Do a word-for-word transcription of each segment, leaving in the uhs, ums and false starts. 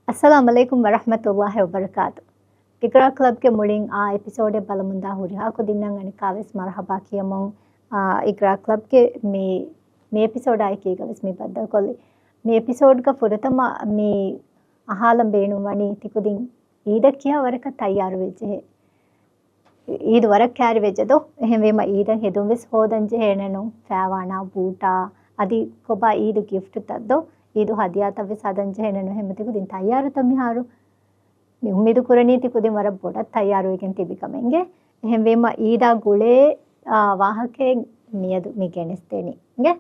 އައްސަލާމު ޢަލައިކުމް ވަރަޙްމަތުﷲި ވަބަރަކާތު. އިގްރާ ކްލަބްގެ މުޅިން އާ އެޕިސޯޑެއް ބަލަމުންދާ ހުރިހާ ކުދިންނަށް އަނެއްކާވެސް މަރުޙަބާ ކިޔަމުން، އާ، އިގްރާ ކްލަބްގެ މި، މި އެޕިސޯޑާ އެކީގަވެސް މި ބައްދަލުކޮށްލި. މި އެޕިސޯޑްގަ ފުރަތަމަ މި އަހާލަން ބޭނުންވަނީ ތިކުދިން އީދަށް ކިހާ ވަރަކަށް ތައްޔާރުވެއްޖެހޭ. އީދު ވަރަށް ކައިރިވެއްޖެ ދޯ؟ އެހެންވީމަ އީދަށް ހެދުން ވެސް ހޯދަން ޖެހޭނެ ނޫން. ފައިވާނާ ބޫޓާ، އަދި ކޮބާ އީދު ގިފްޓްތައް ދޯ؟ އީދު ހަދިޔާތައް ވެސް ހަދަން ޖެހޭނެ ނޫން. އެހެންމަ ތިކުދިން ތައްޔާރުތަ މިހާރު؟ މި އުއްމީދު ކުރަނީ ތިކުދިން ވަރަށް ބޮޑަށް ތައްޔާރުވެގެން ތިބި ކަމެއް އިނގޭ. އެހެންވީމަ އީދާ ގުޅޭ، އާ، ވާހަކައެއް މިއަދު މި ގެނެސްދެނީ އިނގޭ.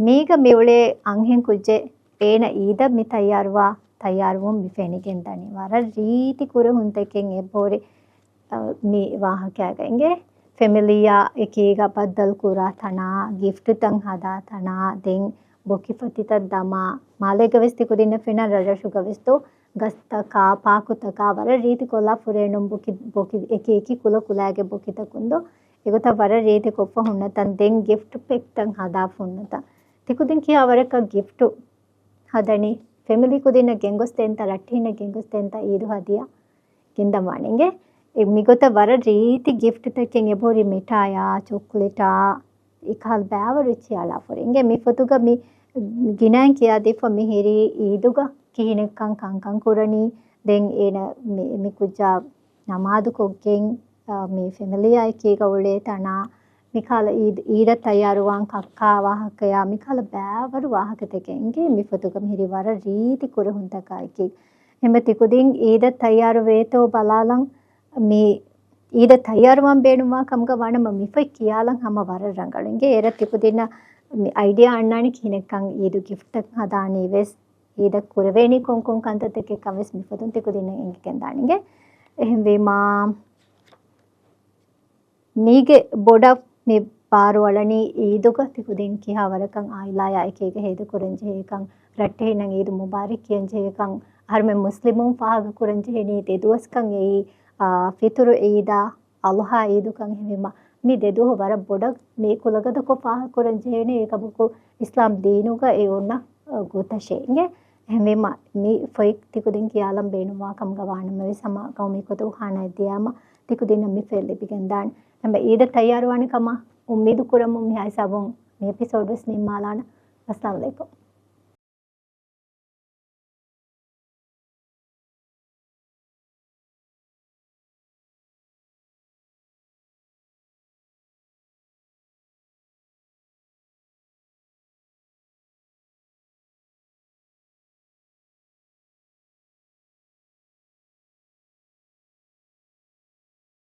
މީގަ މިއުޅޭ އަންހެން ކުއްޖެއް އޭނަ އީދަށް މި ތައްޔާރުވާ ތައްޔާރުވުން މި ފެނިގެން ދަނީ. ވަރަށް ރީތި ކުރެހުންތަކެއް އެބަހުރި، އަ، މި ވާހަކައިގަ އިނގޭ. ފެމިލީއާ އެކީގަ ބައްދަލު ކުރާ ތަނާ، ގިފްޓުތައް ހަދާ ތަނާ، ދެން ބޮކިފަތިތައް ދަމާ، މާލޭގަ ވެސް ތިކުދިންނަށް ފެންނަ ރަށްރަށުގަ ވެސް ދޯ ގަސްތަކާ، ޕާކުތަކާ ވަރަށް ރީތި ކޮށްލާ ފުރޭނުން ބޮކި، ބޮކި އެކި އެކި ކުލަ ކުލައިގެ ބޮކިތަކުން ދޯ. އެގޮތަށް ވަރަށް ރީތި ކޮށްފަ ހުންނަތަން ދެން ގިފްޓް ޕެކްތައް ހަދާ ފުންނަތަން. ތިކުދިން ކިހާ ވަރަކަށް ގިފްޓު ހަދަނީ؟ ފެމިލީ ކުދިންނަށް ގެންގޮސްދޭންތަ، ރައްޓެހިންނަށް ގެންގޮސްދޭންތަ އީދު ހަދިޔާ ގެންދަންވާނެ އިނގޭ. އެ މިގޮތަށް ވަރަށް ރީތި ގިފްޓްތަކެއް އެބަހުރި މިޓާޔާ، ޗޮކްލެޓާ، އެކަހަލަ ބައިވަރު އެއްޗި އަޅާފަ ހުރި އިނގޭ. މި ފޮތުގަ މި ގިނައިން ކިޔާދީފަ މި ހިރީ އީދުގަ ކިހިނެއްކަން ކަންކަން ކުރަނީ. ދެން އޭނަ މި، މި ކުއްޖާ ނަމާދުކޮށްގެން، އާ، މި ފެމިލީއާ އެކީގަ އުޅޭ ތަނާ، މިކަހަލަ އީދު، އީދަށް ތައްޔާރުވާން ކައްކާ ވާހަކަޔާ، މިކަހަލަ ބައިވަރު ވާހަކަތަކެއް އިނގޭ މި ފޮތުގަ މިހިރީ ވަރަށް ރީތި ކުރެހުންތަކާ އެކީ. އެހެންމަ ތިކުދިން އީދަށް ތައްޔާރު ވޭތޯ ބަލާލަން. މި އީދަށް ތައްޔާރުވާން ބޭނުންވާ ކަމުގަ ވާނަމަ މިފޮތް ކިޔާލަން ހަމަ ވަރަށް ރަނގަޅު އިނގޭ. އޭރަށް ތިކުދިންނަށް މި އައިޑިއާ އަންނާނީ ކިހިނެއްކަން އީދު ގިފްޓްތައް ހަދާނީ ވެސް. އީދަށް ކުރެވޭނީ ކޮންކޮން ކަންތައްތަކެއްކަން ވެސް މި ފޮތުން ތިކުދިންނަށް އެނގިގެންދާނެ އިނގޭ. އެހެންވީމާ، މީގެ ބޮޑަށް މި ބާރުއަޅަނީ އީދުގަ ތިކުދިން ކިހާ ވަރަކަށް އާއިލާޔާ އެކީގަ ހޭދަކުރަން ޖެހޭކަން، ރައްޓެހިންނަށް އީދު މުބާރަކް ކިޔަން ޖެހޭކަން. އަހަރުމެން މުސްލިމުން ފާހަގަކުރަން ޖެހެނީ ދެ ދުވަސްކަން އެއީ، އާ، ފިތުރު އީދާ، އަޟްޙާ އީދުކަން. އެހެންވީމަ، މި ދެ ދުވަހު ވަރަށް ބޮޑަށް މި ކުލަގަދަކޮށް ފާހަގަކުރަން ޖެހޭނެ. އެކަމަކު އިސްލާމް ދީނުގަ އެ އޮންނަ، އަ، ގޮތަށޭ އިނގޭ. އެހެންވީމަ، މި ފޮތް ތިކުދިން ކިޔާލަން ބޭނުންވާ ކަމުގަ ވާނަމަވެސް ހަމަ ގައުމީ ކުތުބުޚާނާއަށް ދިޔާމަ ތިކުދިންނަށް މި ފޮތް ލިބިގެންދާނެ. ހަމަ އީދަށް ތައްޔާރުވާނެ ކަމަށް އުއްމީދު ކުރަމުން މިހާ ހިސާބުން މި އެޕިސޯޑް ވެސް ނިންމާލާނަން. އައްސަލާމު ޢަލައިކުމް.